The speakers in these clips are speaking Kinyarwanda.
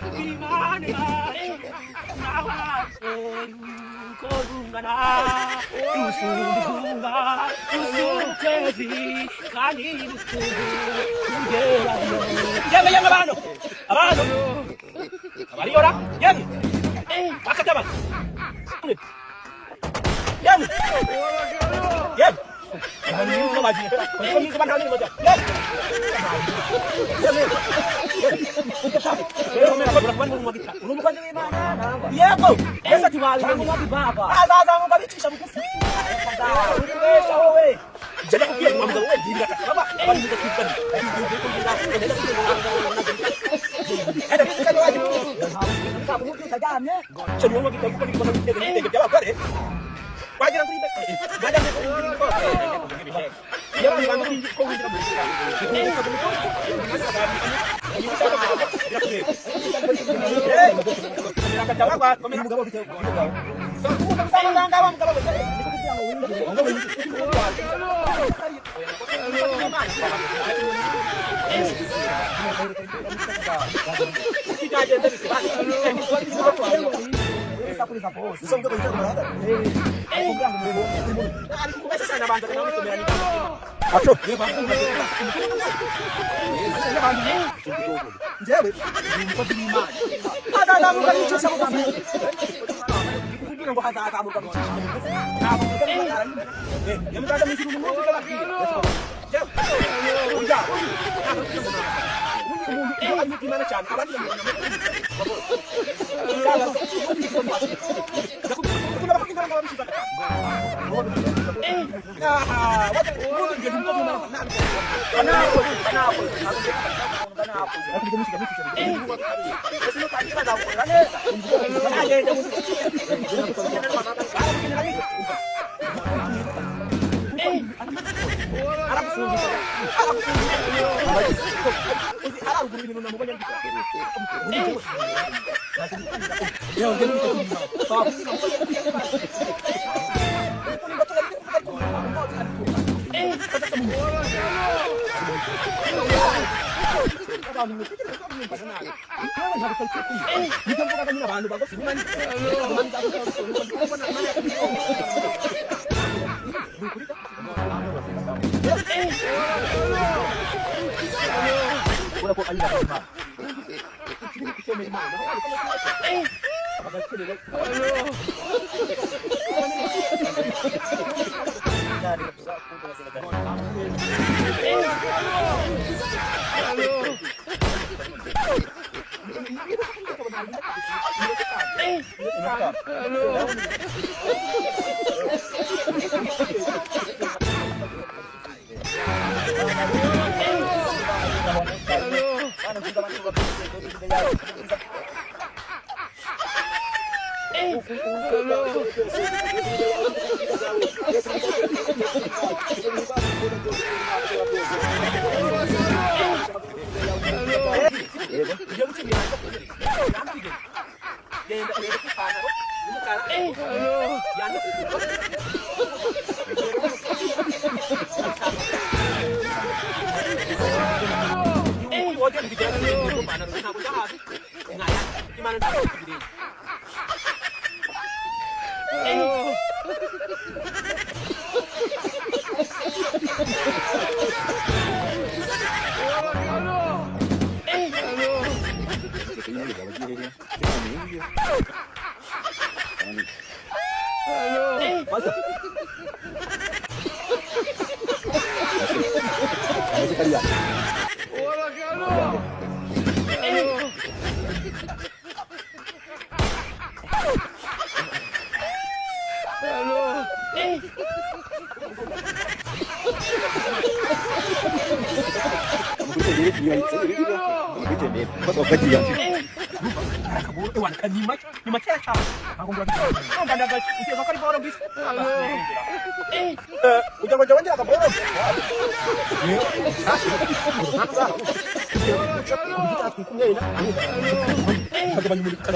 Imana yacu nawe rungana rusumba ukwezi kandi kugerayo. Yemwe, yemwe abantu, abantu abariyora, yemwe bakataba, yemwe, yemwe yego. Yesu ati wabimenye azazamuka bicisha bugufi. Uribesha wowe, jya kubwira ngo mugabo we ndinda baba abandi mugatwikana. By'abagore wagira ngo wagira ngo winjira mu njyewe umukozi w'Imana hazazamuka bicisha bugufi, kugira ngo hazazamuka bicisha bugufi, ntabwo yamuzaza mu ijuru umuntu ubabwira oya. Umuntu iyo ari Imana cyane abandi bamubona.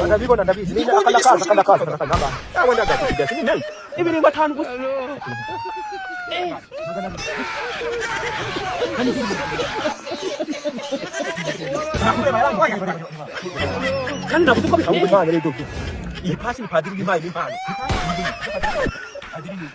Ndabibona, ndabizi. Akanda kaza, akanda kaza, akanda kaza. Ibiringo atanu gusa. Kandi navuze ko bihabwa Imana rero. Iyi pasi ni padiri w'impaye n'impano. Padiri ni